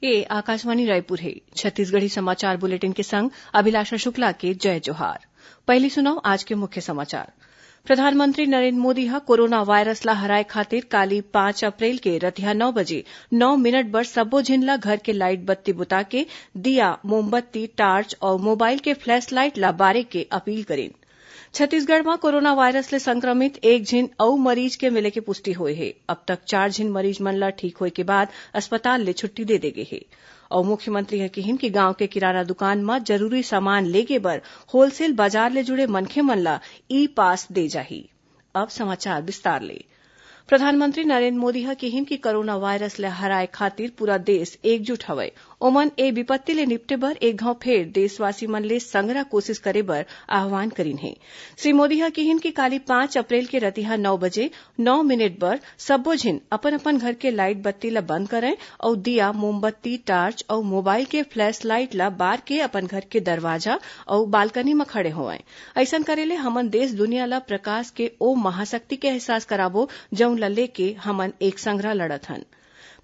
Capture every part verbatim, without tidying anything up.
ये आकाशवाणी रायपुर हे। छत्तीसगढ़ी समाचार बुलेटिन के संग अभिलाषा शुक्ला के जय जोहार। पहिली सुनव आज के मुख्य समाचार। प्रधानमंत्री नरेंद्र मोदी ह कोरोना वायरस ला हराए खातिर काली पाँच अप्रैल के रतिहा नौ बजे नौ मिनट बर सब्बो झिन ला घर के लाइट बत्ती बुता के दिया, मोमबत्ती, टार्च अउ मोबाइल के फ्लैश लाइट ला बारे के अपील करिन। छत्तीसगढ़ म कोरोना वायरस ले संक्रमित एक झिन अउ मरीज के मिले के पुष्टि होए हे। अब तक चार झिन मरीज मन ला ठीक होए के बाद अस्पताल ले छुट्टी दे दे गे हे। अउ मुख्यमंत्री ह किहिन कि गांव के किराना दुकान म जरूरी सामान लेगे बर होलसेल बाजार ले जुड़े मनखे मन ला ई पास दे जाही। अब समाचार विस्तार ले। प्रधानमंत्री नरेंद्र मोदी ह किहिन कि कोरोना वायरस ले हराए खातिर पूरा देश एकजुट हवय। ओमन ए विपत्ति ले निपटे बर एक घांव फेर देशवासी मन ले संगरा कोशिश करे बर आह्वान करिन हे। श्री मोदी ह किहिन कि काली पाँच अप्रैल के रतिहा नौ बजे नौ मिनट बर सब्बो झिन अपन-अपन घर के लाइट बत्ती ल बंद करंय अउ दिया, मोमबत्ती, टार्च अउ मोबाइल के फ्लैश लाइट ल बार के अपन घर के दरवाजा अउ बालकनी म खड़े होवंय। अइसन करे ले हमन देश दुनिया ल प्रकाश के ओ महाशक्ति के एहसास कराबो, जउन ल लेके हमन एक संग लड़त हन।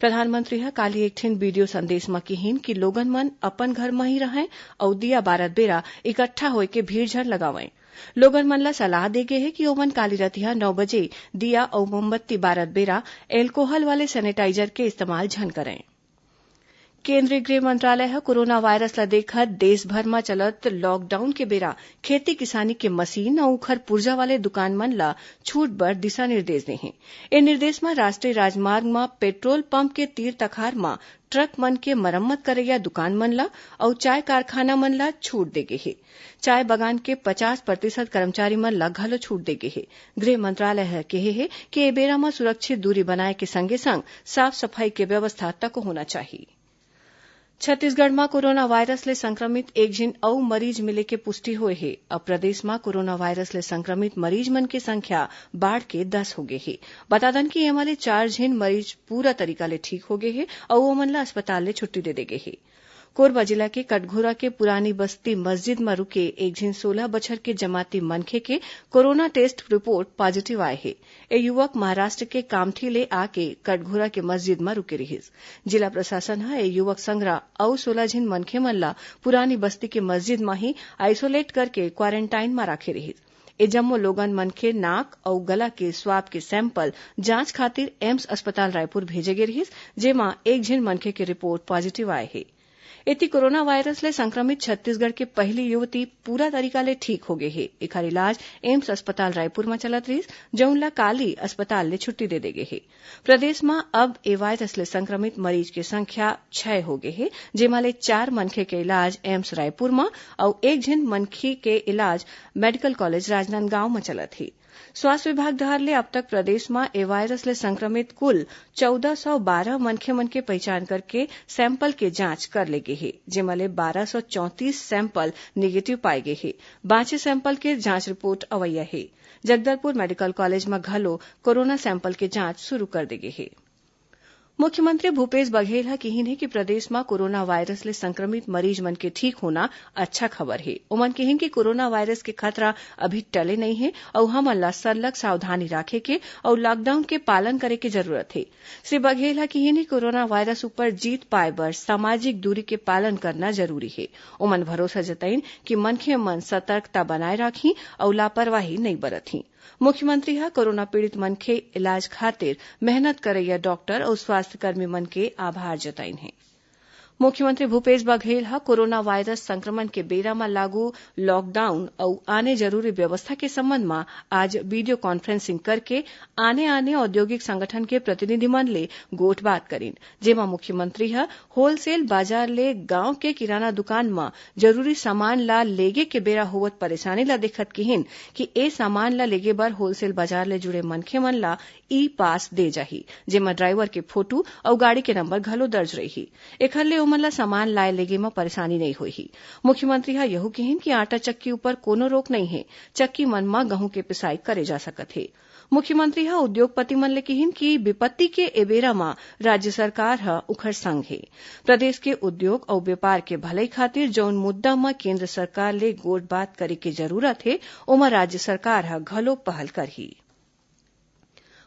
प्रधानमंत्री ह काली एक ठिन वीडियो संदेश म किहिन कि लोगन मन अपन घर म ही रहंय अउ दिया बारत बेरा इकट्ठा होए के भीड़ झन लगावंय। लोगन मन ल सलाह दे गे हे कि ओमन काली रतिहा नौ बजे दिया अउ मोमबत्ती बारत बेरा एल्कोहल वाले सैनिटाइजर के इस्तेमाल झन करंय। केंद्रीय गृह मंत्रालय ह कोरोना वायरस ल देखत देश भर म चलत लॉकडाउन के बेरा खेती किसानी के मशीन अउ उखर पुर्जा वाले दुकान मन ल छूट बर दिशा निर्देश दे हे। ए निर्देश म राष्ट्रीय राजमार्ग म पेट्रोल पंप के तीर तखार म ट्रक मन के मरम्मत करइया दुकान मन ल अउ चाय कारखाना मन ल छूट दे गे हे। चाय बगान के पचास प्रतिशत कर्मचारी मन ल घलो छूट दे गे हे। गृह मंत्रालय ह केहे हे कि ए बेरा म सुरक्षित दूरी बनाए के संगे संग साफ सफाई के व्यवस्था तको होना चाही। छत्तीसगढ़ म कोरोना वायरस ले संक्रमित एक झिन अउ मरीज मिले के पुष्टि होए हे। अब प्रदेश म कोरोना वायरस ले संक्रमित मरीज मन के संख्या बाढ़ के दस हो गे हे। बता दन कि एमा ले चार झिन मरीज पूरा तरीका ले ठीक हो गे हे अउ ओमन ल अस्पताल ले छुट्टी दे दे गे हे। कोरबा जिला के कटघोरा के पुरानी बस्ती मस्जिद म रुके एक झिन सोलह बछर के जमाती मनखे के कोरोना टेस्ट रिपोर्ट पॉजिटिव आए हे। ए युवक महाराष्ट्र के कामठी ले आके कटघोरा के मस्जिद म रुके रिहिस। जिला प्रशासन ह ए युवक संगरा अउ सोलह झिन मनखे मन ल पुरानी बस्ती के मस्जिद म ही आइसोलेट करके क्वारेंटाइन म राखे रिहिस। ए जम्मो लोगन मन के नाक अउ गला के स्वाब के सैंपल जांच खातिर एम्स अस्पताल रायपुर भेजे गे रिहिस, जेमा एक झिन मनखे के रिपोर्ट पॉजिटिव आए हे। एती कोरोना वायरस ले संक्रमित छत्तीसगढ़ के पहिली युवती पूरा तरीका ले ठीक हो गे हे। एखर इलाज एम्स अस्पताल रायपुर म चलत रिहिस, जउन ल काली अस्पताल ले छुट्टी दे दे गे हे। प्रदेश म अब ए वायरस ले संक्रमित मरीज के संख्या छह हो गे हे, जेमा ले चार मनखे के इलाज एम्स रायपुर म अउ एक झिन मनखे के इलाज मेडिकल कॉलेज राजनांदगांव म चलत हे। स्वास्थ्य विभाग डहार ले अब तक प्रदेश म ए वायरस ले संक्रमित कुल चौदह सौ बारह मनखे मन के पहिचान करके सैंपल के जांच कर ले गे हे, जेमा ले बारह सौ चौंतीस सैंपल निगेटिव पाए गे हे। बांचे सैंपल के जांच रिपोर्ट अवइया हे। जगदलपुर मेडिकल कॉलेज म घलो कोरोना सैंपल के जांच शुरू कर दे गे हे। मुख्यमंत्री भूपेश बघेल ह किहिन हे कि प्रदेश म कोरोना वायरस ले संक्रमित मरीज मन के ठीक होना अच्छा खबर हे। ओमन किहिन कि कोरोना वायरस के खतरा अभी टले नइ हे अउ हमन ला सरलग सावधानी राखे के अउ लॉकडाउन के पालन करे के जरूरत हे। श्री बघेल ह किहिन कि कोरोना वायरस ऊपर जीत पाए बर सामाजिक दूरी के पालन करना जरूरी हे। ओमन भरोसा जताइन कि मनखे मन सतर्कता बनाए राखहीं अउ लापरवाही नइ बरतहीं। मुख्यमंत्री ह कोरोना पीड़ित मनखे इलाज खातिर मेहनत करइया डॉक्टर अउ स्वास्थ्यकर्मी मन के आभार जताइन हे। मुख्यमंत्री भूपेश बघेल ह कोरोना वायरस संक्रमण के बेरा म लागू लॉकडाउन अउ आने जरूरी व्यवस्था के संबंध म आज वीडियो कॉन्फ्रेंसिंग करके आने-आने औद्योगिक संगठन के प्रतिनिधि मन ले गोठबात करिन, जेमा मुख्यमंत्री ह होलसेल बाजार ले गांव के किराना दुकान म जरूरी सामान ला लेगे के बेरा होवत परेशानी ला देखत किहिन कि ए सामान ला लेगे बर होलसेल बाजार ले जुड़े मनखे मन ला ई पास दे जाही, जेमा ड्राइवर के फोटो अउ गाड़ी के नंबर घलो दर्ज रही। एखर ले ओमन ला सामान लाए लेगे म परेशानी नइ होही। मुख्यमंत्री ह यहू किहिन कि आटा चक्की ऊपर कोनो रोक नइ हे, चक्की मन म गहूं के पिसाई करे जा सकत हे। मुख्यमंत्री ह उद्योगपति मन ले किहिन कि विपत्ति के ए बेरा म राज्य सरकार ह उखर संग हे। प्रदेश के उद्योग अउ व्यापार के भलई खातिर जउन मुद्दा म केंद्र सरकार ले गोठबात करे के जरूरत हे, ओमा राज्य सरकार ह घलो पहल करही।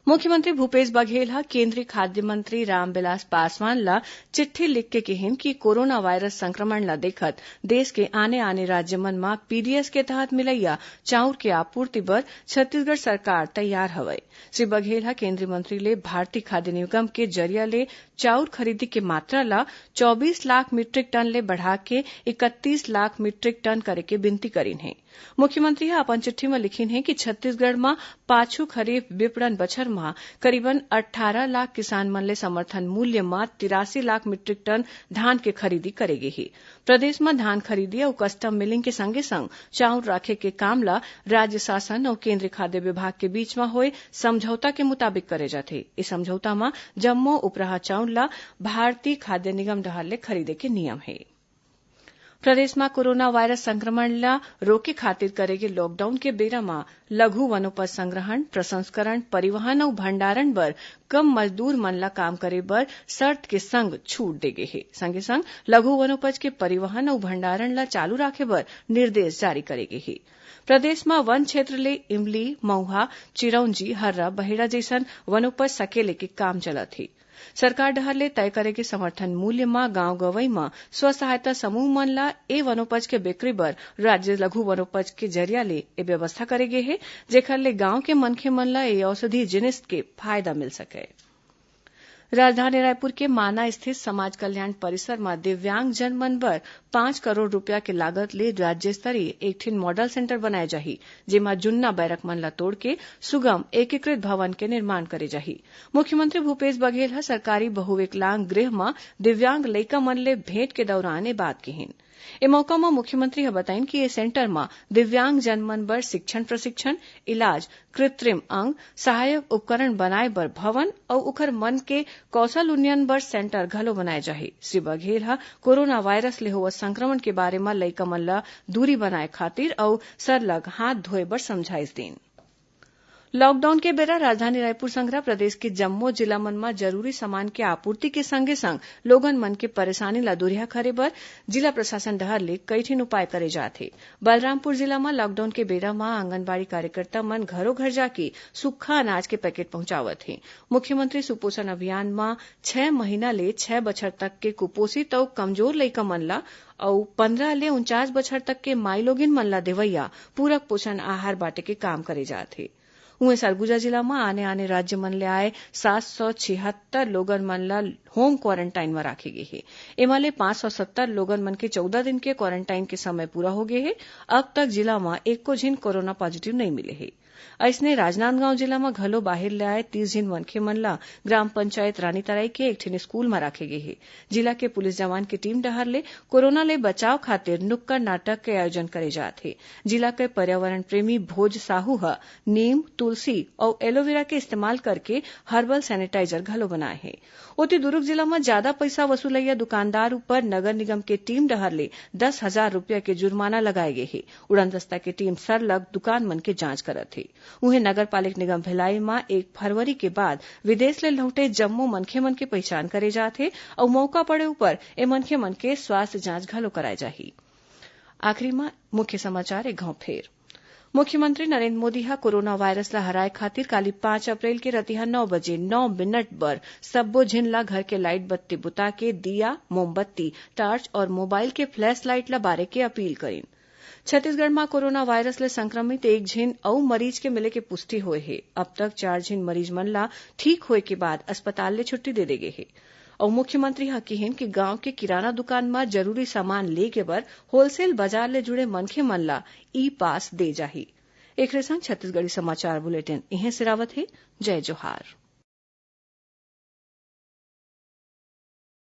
मुख्यमंत्री भूपेश बघेल ह केंद्रीय खाद्य मंत्री रामविलास पासवान ल चिट्ठी लिखके किहिन कि कोरोना वायरस संक्रमण ल देखत देश के आने-आने राज्य मन म पीडीएस के तहत मिलइया चाउर के आपूर्ति बर छत्तीसगढ़ सरकार तैयार हवय। श्री बघेल ह केंद्रीय मंत्री ले भारतीय खाद्य निगम के जरिया ले चाउर खरीदी के मात्रा ल चौबीस लाख मीट्रिक टन ले बढ़ाके इकतीस लाख मीट्रिक टन करे के बिनती करिन हे। मुख्यमंत्री ह अपन चिट्ठी म लिखिन हे कि छत्तीसगढ़ म पाछू खरीफ विपणन बछर म करीबन अट्ठारह लाख किसान मन ले समर्थन मूल्य म तिरासी लाख मीट्रिक टन धान के खरीदी करे गे हे। प्रदेश म धान खरीदी अउ कस्टम मिलिंग के संगे संग चाउर राखे के काम ल राज्य शासन अउ केंद्रीय खाद्य विभाग के बीच म होए समझौता के मुताबिक करे जाथे। ए समझौता म जम्मो उपराहा चाउर ल भारतीय खाद्य निगम डहार ले खरीदे के नियम हे। प्रदेश म कोरोना वायरस संक्रमण ल रोके खातिर करे गे लॉकडाउन के बेरा म लघु वनोपज संग्रहण, प्रसंस्करण, परिवहन अउ भंडारण बर कम मजदूर मन ल काम करे बर शर्त के संग छूट दे गे हे। संगे संग लघु वनोपज के परिवहन अउ भंडारण ल चालू राखे बर निर्देश जारी करे गे हे। प्रदेश म वन क्षेत्र ले इमली, मउहा, चिरौंजी, हर्रा, बहेड़ा जइसन वनोपज सकेले के काम चलत हे। सरकार डहार ले तय करे गे समर्थन मूल्य म गांव गंवई म स्व सहायता समूह मन ल ए वनोपज के बिक्री बर राज्य लघु वनोपज के जरिया ले ए व्यवस्था करे गे हे, जेखर ले गांव के मनखे मन ल ए औषधि जिनिस के फायदा मिल सकय। राजधानी रायपुर के माना स्थित समाज कल्याण परिसर म दिव्यांगजन मन बर पांच करोड़ रूपिया के लागत ले राज्य स्तरीय एक ठिन मॉडल सेंटर बनाए जाही, जेमा जुन्ना बैरक मन ल तोड़के सुगम एकीकृत भवन के निर्माण करे जाही। मुख्यमंत्री भूपेश बघेल ह सरकारी बहुविकलांग गृह म दिव्यांग लइका मन ले भेंट के दौरान ए बात किहिन। ए मौका म मुख्यमंत्री ह बताइन कि ए सेंटर म दिव्यांगजन मन बर शिक्षण प्रशिक्षण, इलाज, कृत्रिम अंग, सहायक उपकरण बनाए बर भवन अउ उखर मन के कौशल उन्नयन बर सेंटर घलो बनाए जाही। श्री बघेल ह कोरोना वायरस ले होवत संक्रमण के बारे म लइका मन ल दूरी बनाए खातिर अउ सरलग हाथ धोए बर समझाइस दीन। लॉकडाउन के बेरा राजधानी रायपुर संघरा प्रदेश के जम्मो जिला मन म जरूरी सामान के आपूर्ति के संगे संग लोगन मन के परेशानी ल दूरिहा करे बर जिला प्रशासन डहार ले कई ठिन उपाय करे जात हे। बलरामपुर जिला म लॉकडाउन के बेरा म आंगनबाड़ी कार्यकर्ता मन घरो घर जाके सूखा अनाज के पैकेट पहुंचावत हे। मुख्यमंत्री सुपोषण अभियान म छह महीना ले छह बछर तक के कुपोषित अउ कमजोर लइका मन ल अउ पंद्रह ले उनचास बछर तक के माईलोगिन मन ल देवइया पूरक पोषण आहार बांटे के काम करे जात हे। उहें, सरगुजा जिला म आने-आने राज्य मन ले आए सात सौ छिहत्तर लोगन मन ल होम क्वारंटाइन म राखे गे हे। एमा ले पांच सौ सत्तर लोगन मन के चौदह दिन के क्वारंटाइन के समय पूरा हो गे हे। अब तक जिला म एको झिन कोरोना पॉजिटिव नइ मिले हे। अइसने, राजनांदगांव जिला म घलो बाहिर ले आए तीस झिन मनखे मन ल ग्राम पंचायत रानीतराई के एक ठिन स्कूल म राखे गे हे। जिला के पुलिस जवान के टीम डहार ले कोरोना ले बचाव खातिर नुक्कड़ नाटक के आयोजन करे जात हे। जिला के पर्यावरण प्रेमी भोज साहू ह नीम, तुलसी अउ एलोवेरा के इस्तेमाल करके हर्बल सैनिटाइजर घलो बनाए हे। ओती, दुरूग जिला म जादा पइसा वसूलइया दुकानदार ऊपर नगर निगम के टीम डहार ले दस हजार रूपिया के जुर्माना लगाए गे हे। उड़नदस्ता के टीम सरलग दुकान मन के जांच करत हे। उहें, नगर पालिक निगम भिलाई म एक फरवरी के बाद विदेश ले लहुटे जम्मो मनखे मन के पहिचान करे जात हे अउ मउका पड़े ऊपर ए मनखे मन के स्वास्थ्य जांच घलो कराए जाही। आखिरी म मुख्य समाचार एक घांव फेर। मुख्यमंत्री नरेंद्र मोदी ह कोरोना वायरस ल हराए खातिर काली पांच अप्रैल के रतिहा नौ बजे नौ मिनट बर सब्बो झिन ल घर के लाइट बत्ती बुता के दीया, मोमबत्ती, टार्च और मोबाइल के फ्लैश लाइट ल बारे के अपील करिन। छत्तीसगढ़ म कोरोना वायरस ले संक्रमित एक झिन अउ मरीज के मिले के पुष्टि होए हे। अब तक चार झिन मरीज मन ल ठीक होए के बाद अस्पताल ले छुट्टी दे दे गे हे। अउ मुख्यमंत्री ह किहिन कि गांव के किराना दुकान म जरूरी सामान लेगे बर होलसेल बाजार ले जुड़े मनखे मन ल ई पास दे जाही। एखरे संग छत्तीसगढ़ी समाचार बुलेटिन इहें सिरावत हे। जय जोहार।